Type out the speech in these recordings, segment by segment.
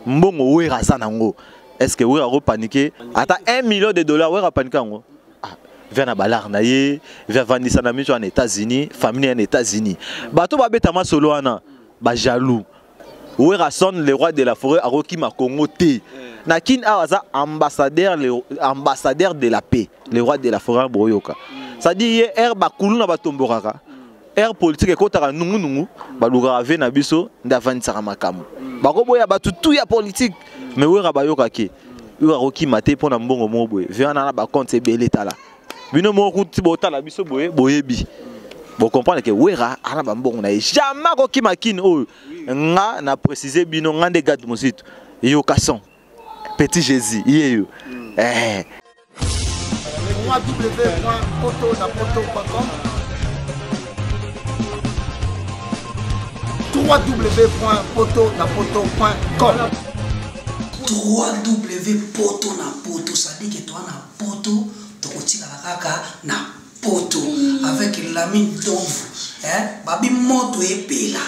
Mbongo Wera aza nango. Est-ce que Wera ako paniquer ata 1 million de dollars Wera paniquer yango? Ah, via na balar na ye, via vandisa na miso en États-Unis, famille en États-Unis. Bato babeta masolo wana, ba jaloux. Werrason le roi de la forêt akokima Congo te. Na kin awa aza ambassadeur le ambassadeur de la paix, le roi de la forêt boyoka. C'est-à-dire ye air bakulu na batombokaka. Air politique ekotaka nungu nungu balukaka ve na biso nde avandisaka makambo. Bakoboya bato tout ya politique mais Wera bayokaki. Wera akokima te mpo na mbongo moko boye. Ve wana na ba compte ebele tala. Bino moko kuti botala biso boye boyebi. Bo comprendre que Wera ana ba mbongo na ye. Jamais akokima kin oyo. Nga na préciser bino nga nde Gad Muzito. Yoka son. Petit Jésus, yeyo. Eh. www.potonapoto.com www.potonapoto.com www poto na poto, c'est-à-dire que toi na poto tokotikala kaka na poto avec Lamine Donvu, hein, babi moto epela,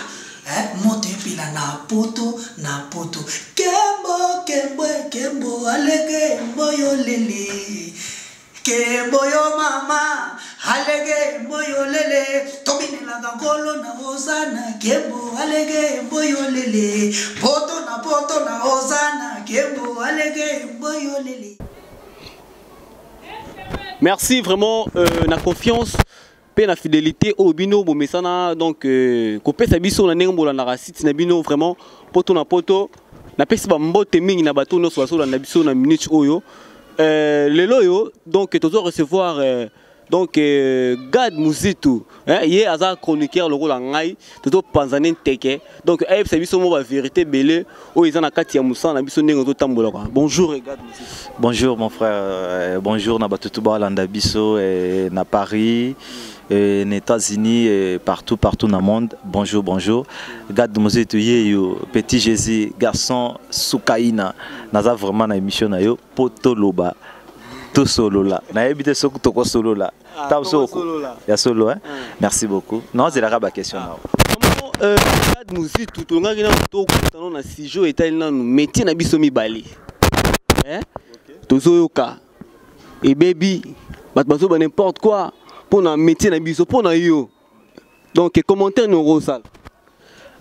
hein, moto epela na poto na poto. Kembo kembo kembo alege mboyo lele kembo yo mama alege mboyo lele tobinelaka nkolo na ozana kembo alege mboyo lele poto na poto na ozana kembo alege mboyo lele. Merci vraiment na confiance pe na fidélité au bino bomesana donc kopesa biso na ndenge bolandaka site na bino vraiment poto na poto. Napesi ba mbote mingi na bato nyonso bazolanda biso na minute oyo. Lelo oyo donc tozo recevoir donc Gad Muzitu, hein, ye aza chroniqueur lokola ngai, tozo panzane nteke. Donc ayebisa biso mo ba vérité belé oyo eza na kati ya mosala na biso ndenge ozotambola quoi. Bonjour Gad Muzitu. Bonjour mon frère, bonjour na batutu balanda biso et na Paris et aux États-Unis et partout partout dans le monde. Bonjour, bonjour. Gad Muzitu yeyo petit Jésus garçon Soukaina naza vraiment na émission na yo potoloba to solola. Na yebi te soki toko solola. Ah, Ta so toko solola. Ya solo hein. Merci beaucoup. Non, c'est la ba question na. Vraiment Gad Muzitu tongaki na to kutana na sujet etali nanu métier na biso mibale. Hein? Tozoyoka ebebi bato bazoba n'importe quoi pour na métier na biso pour na yo. Donc commentaire no rosal.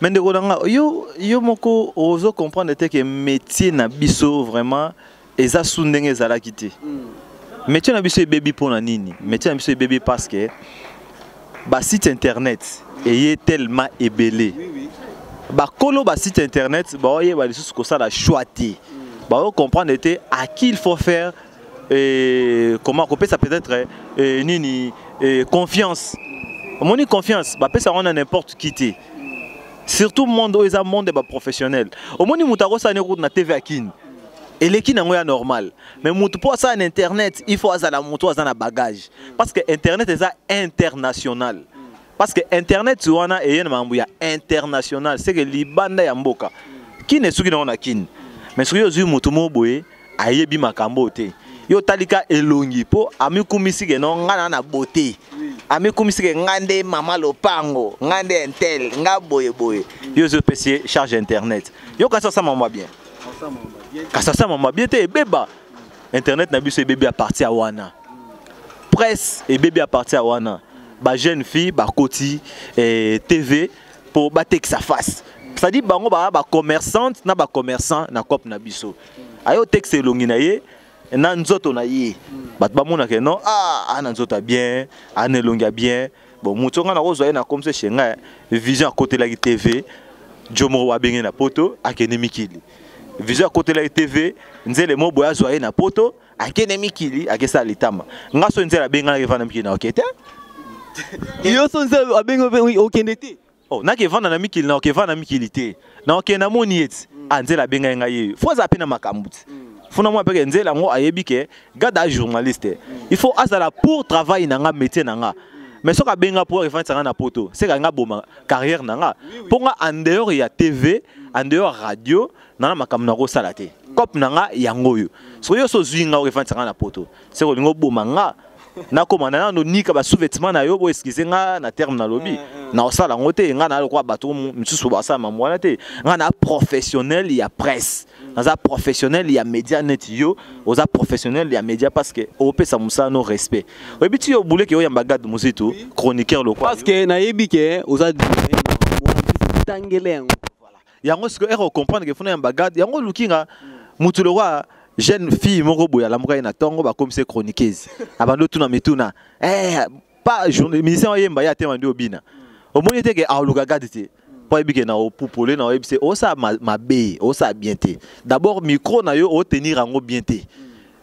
Mais ndeko na nga yo yo moko ozo comprendre te que métier na biso vraiment eza su ndenge ezalaki te. Métier na biso ebebi pour na nini? Métier na biso ebebi parce que ba site internet eye tellement ebele. Ba kolo ba site internet ba oyeba lisusu kosala choix te. Ba o comprendre te à qui il faut faire et comment couper ça peut-être et nini et confiance. Moni confiance ba pesa on n'importe qui te. Surtout monde oyo eza monde ba professionnel. Omoni mutu akosala ne route na TV akini. Eleki nango ya normal. Mais mutu po asala na internet, il faut azala mutu aza na bagage. Parce que internet eza international. Parce que internet wana eye na mambo ya international, c'est que libanda ya mboka. Kine soki nango na kine. Mais soki ozwi mutu moko boye ayebi makambo te. Yo talika elongi po amikumisi ke non nga na na beauté. Amikumisi ke nga nde mama lopango, nga nde intel, nga boye boye. Yo zo pesi charge internet. Yo kasi osama mwa bien. Kasi osama mwa bien te ebeba. Internet na biso ebebi à partir ya wana. Presse ebebi à partir ya wana. Ba jeune fille ba koti TV pour batekisa face. C'est-à-dire bango ba ba commerçante na ba commerçant na cop na biso. Ayo texte elongi na ye na nzoto na ye. Bato bamona ke non, ah, ah, na nzoto ya bien, ah, na elongi ya bien. Bon, moto nga na kozwa ye na comme ça chez nga, vision akotelaki TV, Jomo wa benge na poto, akende mikili. Vision akotelaki TV, nzele mo boya azwa ye na poto, akende mikili, akesa litama. Nga so nzele abenga na kevanda mikili na okete. Yo so nzele abenga okende te. Oh, na kevanda na mikili na okevanda na mikili te. Na okende moni eti. Ah, nzela abenga nga ye. Faut aza pe na makambo ti. Funa mwa peke nzela ngo ayebi ke gada journaliste. Il faut azala pour travail na nga métier na nga. Mais soka benga pour evanda nga na poto, c'est nga boma carrière na nga. Pour nga en dehors ya TV, en dehors radio, na na makambo na kosala te. Cop na nga yango yo. Soki yo so zwi nga evanda nga na poto, c'est ko lingo boma nga. Na koma na nano nika ba sous-vêtements na yo bo excusez nga na terme na lobby. Na osala yango te. Ngai na lokola bato misusu basala mambo wana te. Ngai na professionnel ya presse, naza professionnel ya média. Neti yo oza professionnel ya média parce que opesa mosala no respect. Oyebi ti yo obuleki oyamba Gad Mozitu, chroniqueur lokwa. Parce que nayebi ke oza tangele yango. Yango sikoyo ere ocomprendre ke funa yamba Gad, yango oluki nga. Mutu lokwa jeune fille moko boye alamuka ye na ntongo, bakomisi ye chroniqueuse, abandi otuna mituna, pas musicien oyemba ye atema nde obina. Omoni te ke aoluka Gad te, mpo ayebi ke na opupole na oyebi se osala mabe, osala bien te. D'abord micro na yo otenir yango bien te.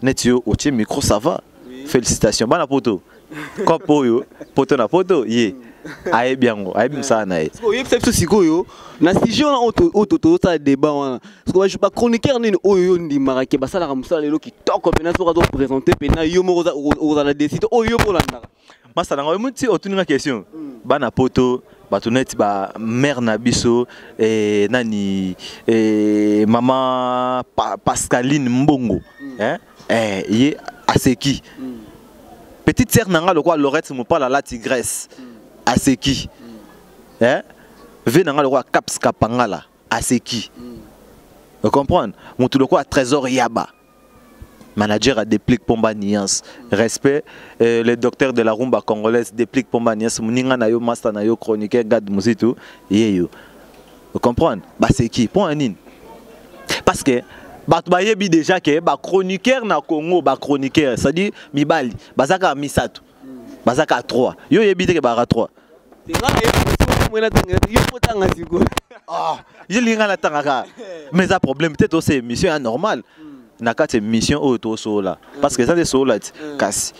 Neti yo otie micro, ça va, félicitations. Bana poto kope oyo poto na poto, ye ayebi yango, ayebi mosala na ye. Oyebisa biso sikoyo na sujet wana oyo tozosala débat wana, bachroniqueur nini oyo yo ndimaka ke basalaka mosala lelo kitoko mpena, soki azoprésente mpena yo moko okozala décide oyo yo mpo olandaka? Masala ngo emuti otuninga question. Bana poto, bato neti bamare na biso, nani, mama Pascaline Mbongo, ye aseki. Petite sœur na nga lokola Lorette Mopala la Tigresse aseki, ve na nga lokola Caps Kapangala aseki. Comprendre motu lokola Trésor Yaba, manager à Déplique Pomba Niance. Respect, le docteur de la rumba congolaise, Déplique Pomba Niance, moninga na yo, master na yo, chroniqueur Gad Muzitu, yeyo. Vous comprenez? Bah c'est qui? Point nini? Parce que bato bayebi déjà ke ba chroniqueur na Congo, ba chroniqueur, c'est-à-dire mibali, bazaka misato. Bazaka 3. Yo yebi te ke bara 3. Ah, ye linga na tangaka. Mais ça problème peut-être aussi émission ya normal. Na kati émission oyo tosola parce que eza nde sola ti kasi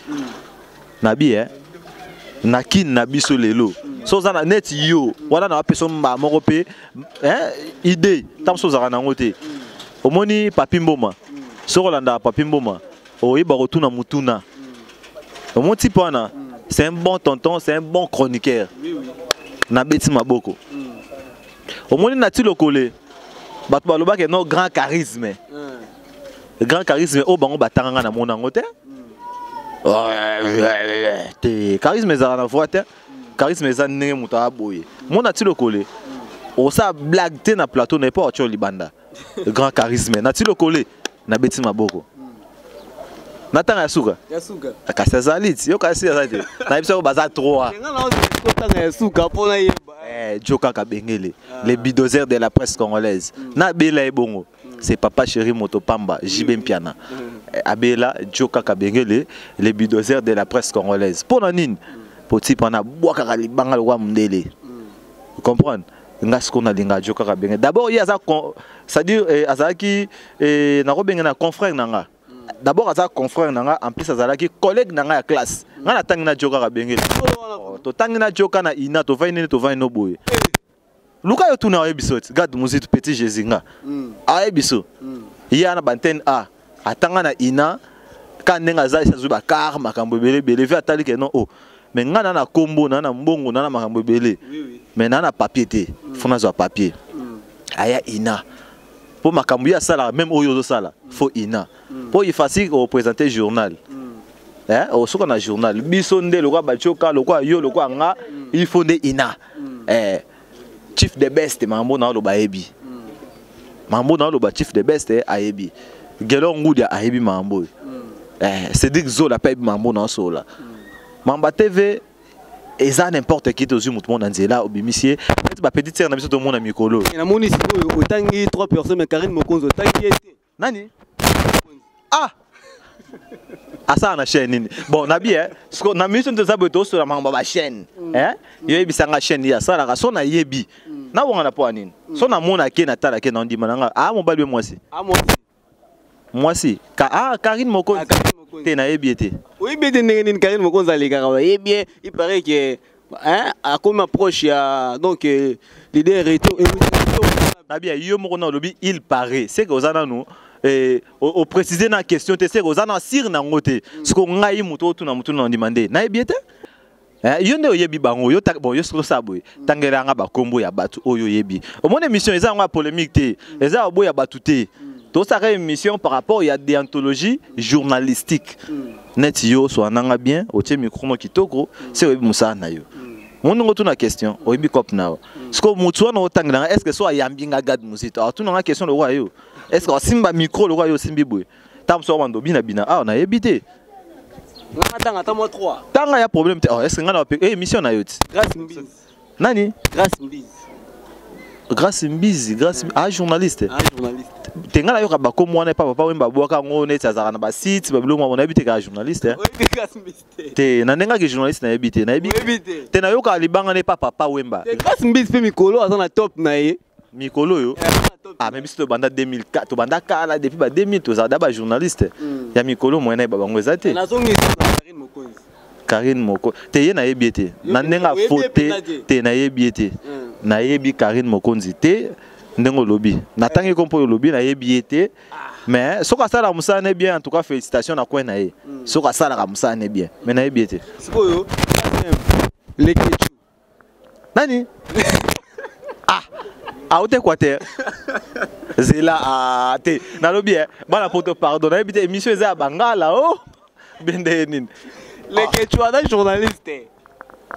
nabi na kini na biso lelo so oza na neti yo wana na bapesa mbaa moko mpe idée ntango mosusu ozalaka nango te. Omoni Papi Mboma, soki olandaka Papi Mboma, oyeba kotuna mutuna. Omoni type wana, c'est un bon tonton, c'est un bon chroniqueur, nabeti maboko. Omoni na ti lokole bato balobaki no grand charisme, grand charisme oyo bango batanganga na mona yango te te. Charisme ezalaka na voix te, charisme eza ndenge moto aya boye. Mona ti lokole osala blague te na plateau na ye mpo atio libanda. Grand charisme na ti lokole, nabeti maboko na ntanga ya suka. Kasi azali ti yo, kasi aza te. Nayebi soko baza 3. Ya suka mpona yeba. Jo kaka Bengele, les bulldozers de la presse congolaise, nabela ye bongo. C'est papa chéri moto pamba JB Mpiana abela Jo kaka Bengele, les bulldozers de la presse congolaise. Mpona nini? Po ti mpana bwakaka libanga lokwa mondele. Comprendre nga sikoyo nalinga Jo kaka Bengele. D'abord ye aza, c'est-à-dire azalaki, nakobenge na confrère na nga. D'abord aza confrère na nga, en plus azalaki collègue na nga ya classe. Nga natangi na Jo kaka Bengele, totangi na Joka na ina, tovandi nini, tovandi no boye. Luka yo tuna, oyebi so ti Gad Muzitu, petit Jésus nga ayebi so ye ana bantene a atanga na ina ka ndenge aza esi azwi bakar makambo ebele ebele. Ve atali ke non, oh, mais nga na kombo na mbongo na makambo ebele, mais na papier te, fo nazwa papier. Aya ina mpo makambo ye asalaka, même oyo ozosala, fo ina mpo ifasi oprésente journal, osoka na journal. Biso nde lokwa batioka lokwa yo lokwa nga, il faut nde ina, chief the best. Makambo na oloba ayebi, makambo na oloba, chief the best ayebi, Gelor Ngudia ayebi makambo oyo, Cédric Zola mpe ayebi makambo na osola. Mamba TV eza n'importe qui tozwi motu moko na nzela obimisi ye neti bapetite sœur na biso tomona mikolo. Namoni sikoyo otangi trois personnes, mais Karine Mokonzi otangi ye te. Nani? Ah, asala na chaîne nini? Bon, nabi siko na minute toza boye, tosola makambo ya bachaîne. Yo yebisanga chaîne ye asalaka so nayebi nabonga na mpo ya nini. So namona ke natala ke na ndima na nga a mobali be mwasi. Mwasi ka, ah, Karine Mokonzi te, nayebi ye te. Oyebi ete ndenge nini Karine Mokonzi alekaka? Oyebi ye, il paraît que hein, akomi approche ya donc leader reto. Nabi yo moko na olobi "il paraît", c'est que oza nanu oprécise na question te, c'est que oza na sire nango te. Siko ngai moto otuna motu na ndima nde nayebi ye te. Yo nde oyebi bango yo. Bon, yo soki osala boye, tangela yanga bakombo ya bato oyo oyebi. Omoni émission eza yango ya polémique te, eza ya boya bato te. Tosalaka émission par rapport ya déontologie journalistique. Neti yo oswana nanga bien, otie micro no kitoko, se oyebi mosala na yo. Moningo tuna question, oyebi cop na yo. Siko mutu wana otangela nga, est-ce que so ayambi nga Gad Muzito? Atuna nga question lokola yo. Est-ce que asimba micro lokola yo osimbi boye? Ntango mosusu abanda obina bina awa, nayebi te. Nga tanga ata mwa 3. Tanga ya problème te. Oh, est-ce que nga na eh, émission na yo ti? Grâce Mbizi. Nani? Grâce Mbizi. Grâce Mbizi, Grâce, ah, journaliste. Ah, journaliste. Te, nga nayoka bakomo wana epa papa Wemba, abwaka yango neti azalaka na basite, babiloko mwa, nayebi te kaka journaliste, eh. Oyebi Grâce Mbizi te? Te, na ndenge aki journaliste, nayebi te, nayebi Oyebi te? te, nayokaka libanga ne epa papa Wemba. Te, Grâce Mbizi mpe mikolo aza na top na ye. Mikolo oyo? Aza na top. Ah, mais biso tobanda 2004, tobanda kala, depuis ba 2000 tozala da bajournaliste ya mikolo, moyen nayeba bango eza te. Nazongisa na Karine Mokonzi. Karine Moko te, ye nayebi ye te na ndenge Oyebi ye afo te. mpenza te? Te, nayebi ye te. Nayebi Karine Mokonzi te ndenge olobi, natangi ko mpo olobi, nayebi ye te. Mais soki asalaka mosala ne bien, en tout cas félicitation na coin na ye. Soki asalaka mosala ne bien, mais nayebi ye te. Sikoyo Lekechu. Nani? Ah, aute Équateur, zela. Ah, te, nalobi eh, bana poto, pardon, nayebi te. Émission eza ya bangala o bende nini? Lekechu aza journaliste.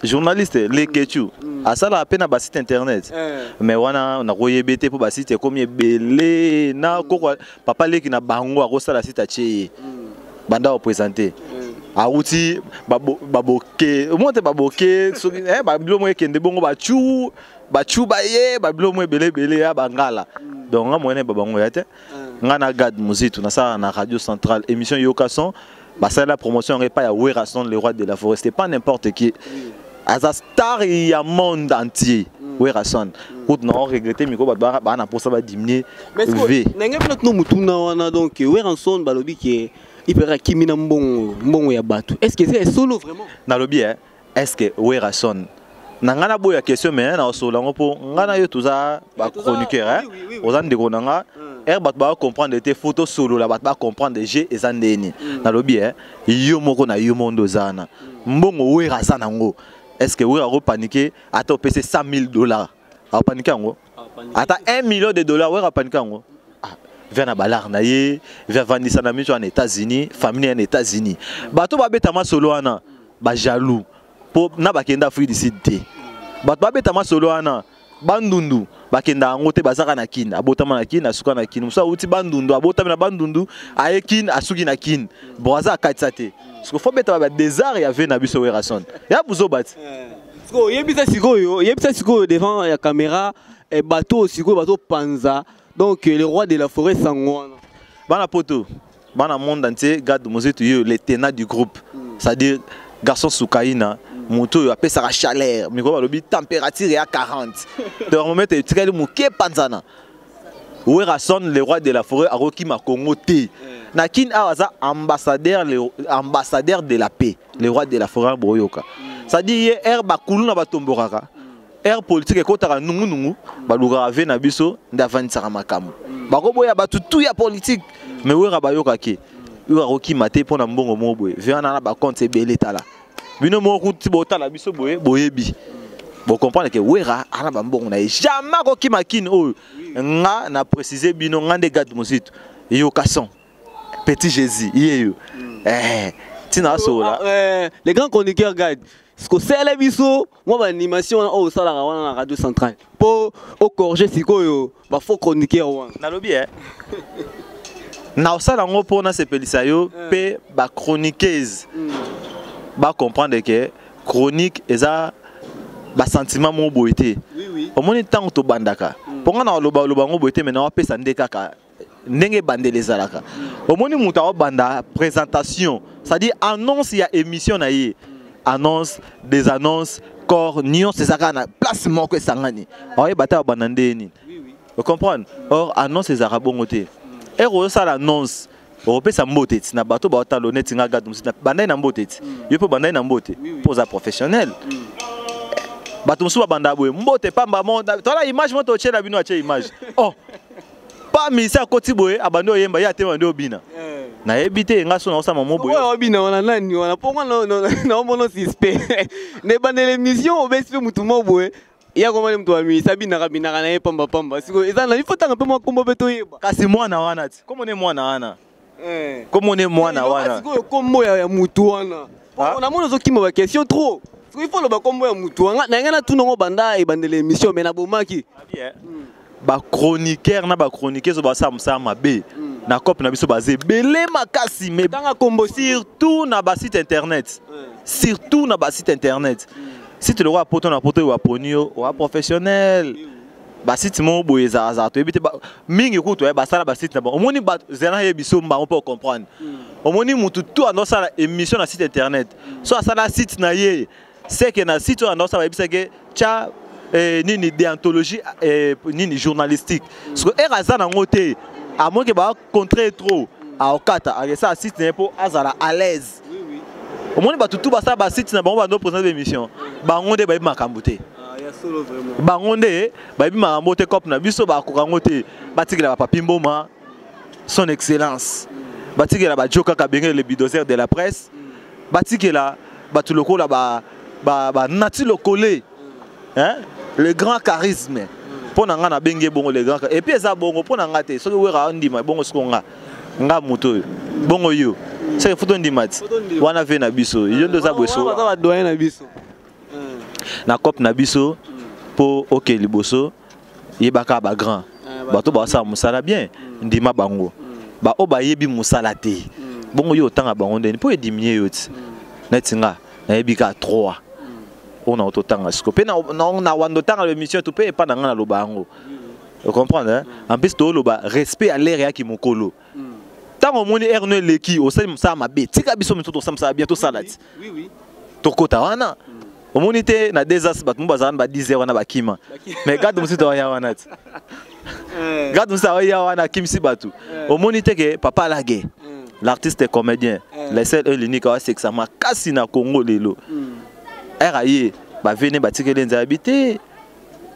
Journaliste Lekechu asalaka mpe na basite internet? Mais wana nakoyebi te, mpo basite ekomi ebele na koko papa leki na bango akosala site, atie ye banda koprésente, awuti baboke omona te, baboke soki babilo mo ekende bongo, bacu bacu baye babilo mo ebele ebele ya bangala. Donc nga moyene ba bango ya te. Nga na Gad Muzitu, nasalaka na Radio Centrale, émission Yoka Son. Basalela promotion yango epai ya Werason, le roi de la forêt. C'était pas n'importe qui, aza star ya monde entier, Werason. Kutu na regretter miko bato baa na mposa badiminuer. Mais V ndenge bino tino mutuna wana, donc Werrason balobi ke ipera akimi na mbongo, mbongo ya bato, est ce que eza solo vraiment? Nalobi eh, est ce que Werason na ngai naboya question, mais na osolola yango mpo ngai na yo toza bachroniqueur, oza ndeko na nga. Ere bato bacomprendre te, faut tosolola, bato bacomprendre je eza ndeni. Nalobi eh, yo moko na yo mondo oza wana, mbongo Wera aza nango, est ce que Wera akopaniquer? Ata opesi 100 000 $, akopaniquer yango? Ata 1 million de dollars, Wera apaniquer yango? Ah, via na balare na ye, via avandisa na miso wana États-Unis, famille ya na États-Unis, bato babeta masolo wana, bajaloux mpo na bakende Afrique du Sud te. Bato babeta masolo wana, Bandundu bakenda yango te, bazaka na Kine, abotama na Kine, asuka na Kine. Mosu awuti Bandundu, abotami na Bandundu, aye Kine, asuki na Kine. Bon, aza akatisa te, parce que faut beta ba désart ya ve na biso Werason ya buzoba ti. Sikoyo oyebisa, sikoyo oyebisa, sikoyo devant ya caméra, bato sikoyo bazopanza donc le roi de la forêt, sango wana. Bana poto, bana monde entier, Gad Mozitu yo, le tenant du groupe, c'est-à-dire garçon Soukaina, moto oyo apesaka chaleur mikolo, balobi température ya 40, thermomètre etikali moke panzana. Werason, le roi de la forêt, akokima Congo te. Na Kine awa aza ambassadeur, le ambassadeur de la paix, le roi de la forêt. Boyoka, c'est-à-dire ye air bakulu na batombokaka, air politique ekotaka nungunungu, balukaka ve na biso nde avandisaka makambo. Bakoboya bato tu ya politique, mais Wera bayokaki oyo akokima te mpo na mbongo moko boye. Ve wana na bacompte ebele, tala bino moko kuti botala biso boye, boyebi, bocomprendre ke Wera ana bambongo na ye, jamais akokima Kine oyo. Nga na précise bino, nga nde Gad Mozitu, Yoka Son, petit Jésus ye yo, eh, ntina asola. Les grands chroniqueurs, Gad, kosala biso mwa baanimation wana oyo osalaka wana na Radio Centrale mpo ocorriger sikoyo bafaux chroniqueur wana. Nalobi e na osala yango mpo nasepelisa yo mpe bachroniqueuse bacomprendre ke chronique eza basentiment moko boye te. Omoni, ntango tobandaka, mpo nga na oloba oloba yango boye te, mai nawapesa nde kaka ndenge ebandeli ezalaka. Omoni, moto aobanda présentation, c'est-à-dire annonce ya émission na ye, annonce des annonces, corps nyonso eza kaka na place moko esangani, aoyeba te abanda nde nini, ocomprendre? Or annonce ezalaka bongo te. Ere ozosala annonce, okopesa mbote ti na bato baotala neti nga Gad mosusu bandai na mbote ti yo mpe bandai na mbote mpo oza professionnel. Bato mosusu babanda boye, mbote pamba mo tola image mo totyela bino, atie image, oh pa misi akoti boye, abandi oyemba ye, atema bandi obina, nayebi te. Nga so naosala mo boye. Oyo obina wana nani wana? Mpo nga naomona suspect na ebandela émission, obesi mpe motu mo boye ya komani, moto bamisi abinaka binaka na ye pambapamba. Sikoyo eza na ifo tanga mpe mwa kombo mpe toyeba. Kasi mwana wana ti komone mwana wana, komone mwana wana. Sikoyo kombo ya mutu wana, namoni ozokima baquestion trop. Il faut loba kombo ya mutu nga na nga natuna ngo banda ebandela émission, mais nabomaki. Bachroniqueur na bachroniqueuse oyo basala mosala mabe na cope na biso, baza ebele makasi, mais tanga kombo. Surtout na basite internet, surtout na basite internet, site lokola Poto na Poto oyo baponi yo oya professionnel. Basite moko boye ezalazala, toyebi te mingi kutu basala basite na bango. Omoni zela ye biso mbango mpo comprendre. Omoni mutu tu andosala émission na site internet, so asala site na ye, seke na site oyo andosala, bayebisake tya nini, déontologie nini journalistique. Parce que ere aza nango te, amoki bacontre trop, aokata akesala site na ye mpo azala à l'aise. Omoni bato tu basala basite na bango, bando présente émission, bango nde bayebi makambo te. Bango nde bayebi makambo te. Cope na biso bakoka yango te. Batikela bapapi mboma, son excellence, batikela bajo kaka benge, le bulldozer de la presse, batikela bato lokola banati lokole, hein? Le grand charisme. Mpo na nga nabengi ye bongo, le grand. Et puis eza bongo mpo na nga te. Soki wera andima bongo, siko nga moto oyo bongo, yo seke futo ndima ti wana ve na biso, yo nde oza boye. So baza badoyen na biso. Na cope na biso, mpo oke liboso, yebaka bagrand, bato basala mosala bien, ndima bango. Baoyo bayebi mosala te bongo, yo otanga bango ndeni mpo ediminuer yo ti? Neti nga nayebi kaka 3 oyo na ototanga siko mpe na wanda otanga l'émission to mpe epa na nga naloba yango, ocomprendre, hein? En plus tooloba respect ya l'heure yaki mokolo. Ntango omoni heure no eleki, osali mosala mabe, tika biso misusu tosala mosala bien, tosala ti tokota wana. Omoni te na deux as, bato mo bazala na ba 10 heures wana bakima, mais garde mosusu toya wana ti garde mosusu aoya wana, akimisi bato. Omoni te ke papa Lage, l'artiste comédien, le seul et l'unique aosekisa makasi na Congo lelo, ere aye, bavene batikeli nzala bi te,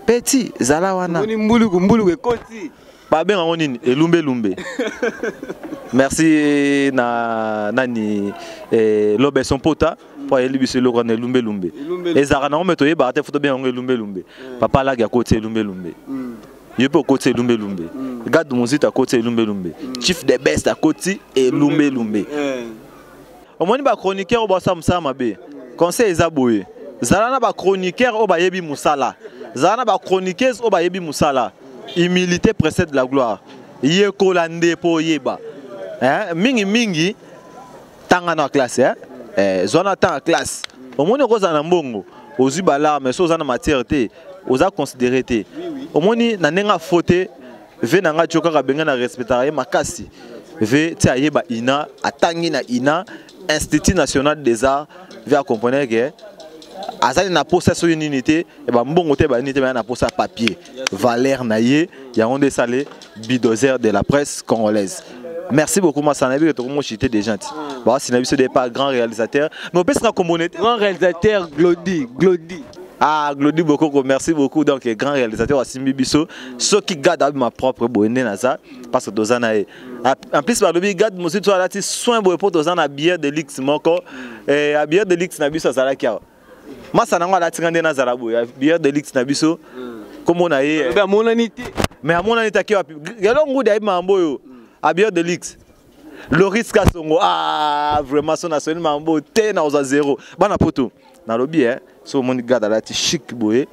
petit zala wana. Omoni mbuluku mbuluku ekoti. Babenga yango nini? Elumbelumbe. Merci na nani, Lobeson Pota, mpo ayeli biso eloko wana, elumbelumbe. Ezalaka nango me toyebaka te, fo tobenga yango elumbelumbe. Papa Lagi akoti elumbelumbe, yo mpe okoti elumbelumbe, Gad Mozito akoti elumbelumbe, Chief de Best akoti elumbelumbe. Omoni bachroniqueur oyo basala mosala mabe, conseil eza boye: zala na bachroniqueur oyo bayebi mosala, zala na bachroniqueuse oyo bayebi mosala. Humilité précède la gloire. Yekola nde mpo oyeba, hein? Mingi mingi tanga na classe, hein? Zwa na temps ya classe. Omoni, okozala na mbongo, ozwi balarme, so oza na matière te, oza considéré te. Omoni na ndenge afo te, ve na nga tio kaka benge na respectaka ye makasi, ve ti ayeba ina, atangi na ina, Institut national des arts, ve acomprendre ke azali na posa soki nini te, bambongo te, banini te, baya na posa papier valeur na ye. Yango nde esale bulldozer de la presse congolaise. Merci beaucoup Masana. Nayebi ke tokomochite déjà ti baasina biso de pas grand réalisateur, mais opesaka kombone te. Grand réalisateur Glody, Glody. Ah, Glody Bokoko, merci beaucoup. Donc grand réalisateur asimbi biso. Soki gade abima propre boye nde naza, parce que toza na ye. En plus balobi gade mosusu to alati soin boye mpo toza na bière de luxe moko, bière de luxe na biso azalaki awa. Masa nango alatinga nde nazala boye, bière de luxe na biso, kombo na ye. Amonani te. Mais amonani te, ake wapi? Yalo ngudi ayebi makambo oyo. Abière de luxe Loris Kasongo. Ah, vraiment, so nasoni makambo te, na ozwa zéro. Bana poto, nalobi so omoni gade alati chic boye,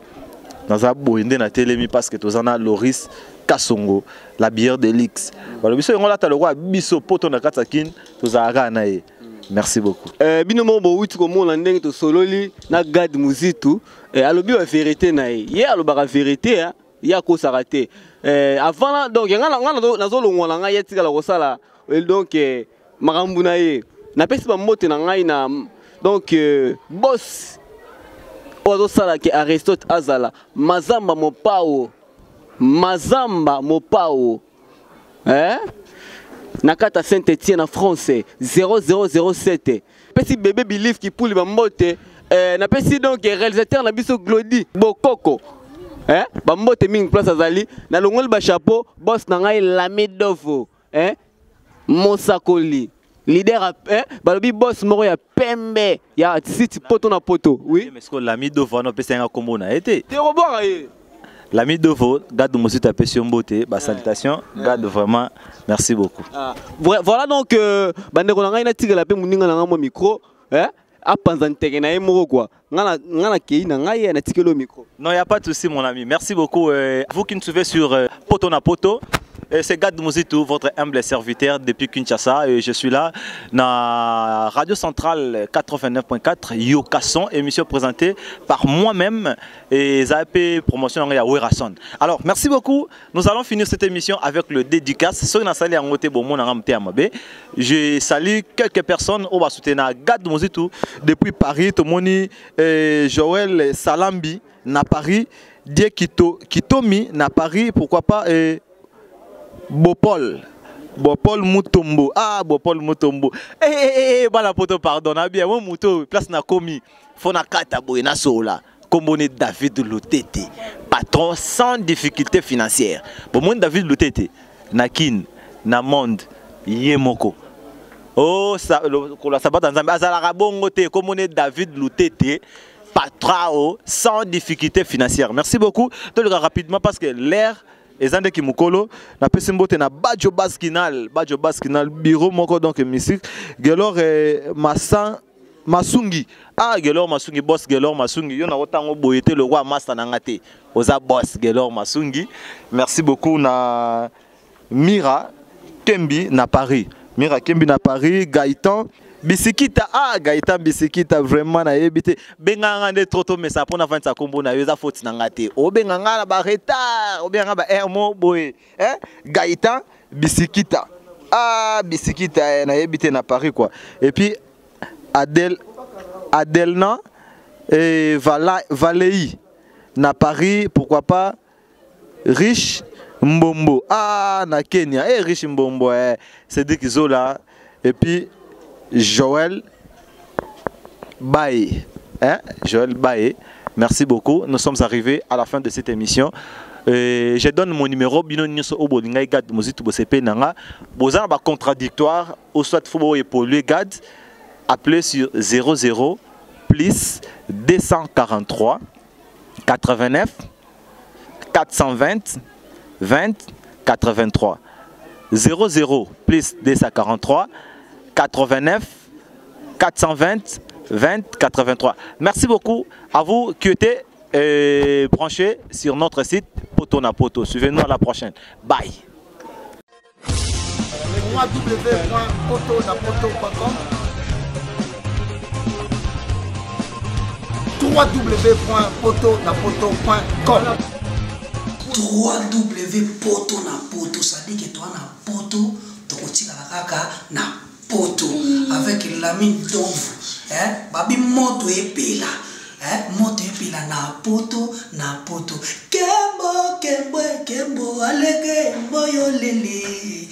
naza boye nde natelemi, parce que toza na Loris Kasongo, la bière de luxe. Balobi so yango alata lokola biso poto na kati ya Kine, tozalaka kaka na ye. Merci beaucoup. Bino moko bowuti komona ndenge tosololi na Gad Muzitu. Alobi ba vérité na ye, ye alobaka vérité, hein? Ye akosaka te. Avant na donc nga nazolongwa na ngai, ye atikala kosala donc makambo na ye. Napesi bambote na ngai na donc boss oyo azosala ke Aristote azala Mazamba Mopao, Mazamba Mopao, eh? Na kati ya Saint Etienne na France 0007. Pesi bébé Belief Kipuli bambote. Napesi donc réalisateur na biso Glody Bokoko, eh? Bambote mingi place azali. Nalongoli bachapeau boss na ngai Lami Dovo, eh? Mosakoli leader, eh? Balobi boss moko ya pembe ya site Poto na Poto, oui. Mais siko Lami Dovo wana, opesa yanga kombo na ye te. Te, kobwaka ye. Lami Dovo, Gad mosusu apesi yo mbote, basalutation Gad, vraiment merci beaucoup. Ah. Voilà donc bandeko na ngai, natikela mpe moninga na ngai mwa micro, eh? Apanza nteke na ye moko quoi. Nga nakei na ngai ye natikeli yo micro. Non, il n'y a pas de souci, mon ami. Merci beaucoup. Vous qui nous suivez sur Poto na Poto, c'est Gad Mouzitou, votre humble serviteur depuis Kinshasa. Et je suis là dans Radio Centrale 89.4, Yokason, émission présentée par moi-même et ZAP Promotion ya Werrason. Alors, merci beaucoup. Nous allons finir cette émission avec le dédicace. Ceux qui sont en bon, mon je salue quelques personnes au soutenir Gad Mouzitou depuis Paris, Tomoni et Joël Salambi na Paris, Die Kitomi na Paris, pourquoi pas et Bopol. Bopol Mutombo. Ah, Bopol Mutombo. Eh, eh, eh, bala poto, pardon. Ah bien, moi muto, place na komi. Fona kata boye na sola. Kombone David Lutete. Patron sans difficulté financière. Bon, moi David Lutete, na kin, na monde, yemoko. Oh, ça, le sabat nzambe azalaka bongo te, kombone David Lutete. Patrao sans difficulté financière. Merci beaucoup. Tout le gars rapidement parce que l'air ezande ki mukolo na pesi mbote na Badjo Baskinal, Badjo Baskinal bureau moko donc musique Gelor Massan Masungi. Ah Gelor Masungi boss Gelor Masungi yo na otango boyete le roi master na ngate. Oza boss Gelor Masungi. Merci beaucoup na Mira Kembi na Paris. Mira Kembi na Paris, Gaëtan Bisikita, ah Gaëtan Bisikita vraiment na yebite benganga nde trop tôt mais ça pona vendre sa kombo na yo za faute na ngate. O benganga na ba retard, o benganga ba air mo boye, hein Gaëtan Bisikita. Ah Bisikita na yebite na Paris quoi. Et puis Adèle Adelna et Valéi na Paris, pourquoi pas Riche Mbombo. Ah na Kenya, eh Riche Mbombo eh Cédric Zola et puis Joël Baye, hein? Joël Baye, merci beaucoup. Nous sommes arrivés à la fin de cette émission. Et je donne mon numéro. Bino nyonso oyo bolinga Gad Mozitu bosepe nanga. Bozana ba contradictoire ou soit faut évoluer Gad. Appelez sur 00 plus 243 89 420 20 83. 00 plus 243 89 420 20 83. Merci beaucoup à vous qui étiez branchés sur notre site Poto na Poto. Suivez-nous à la prochaine. Bye. www.potonapoto.com www.potonapoto.com www.potonapoto, ça dit que toi na poto, tokotikala kaka na poto avec Lamine Donvu, hein babi moto epela, hein moto epela na poto na poto. Kembo kembo kembo alege mboyo lele.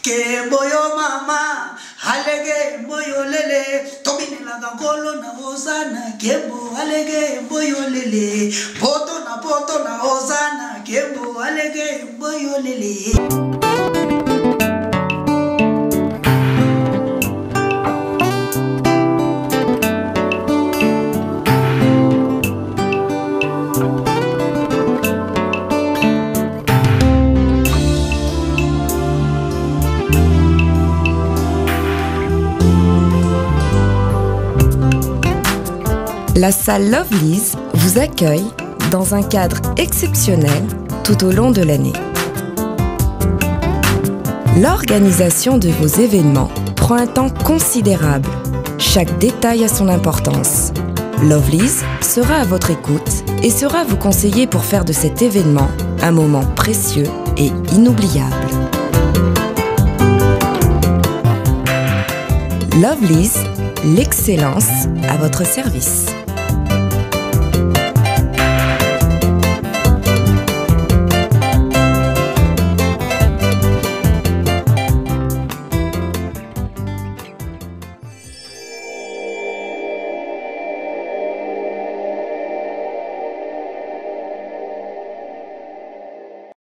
Kembo yo mama alege mboyo lele. Tobinelaka nkolo na ozana kembo alege mboyo lele. Poto na poto na ozana kembo alege mboyo lele. La salle Lovely's vous accueille dans un cadre exceptionnel tout au long de l'année. L'organisation de vos événements prend un temps considérable. Chaque détail a son importance. Lovely's sera à votre écoute et sera vous conseiller pour faire de cet événement un moment précieux et inoubliable. Lovely's, l'excellence à votre service.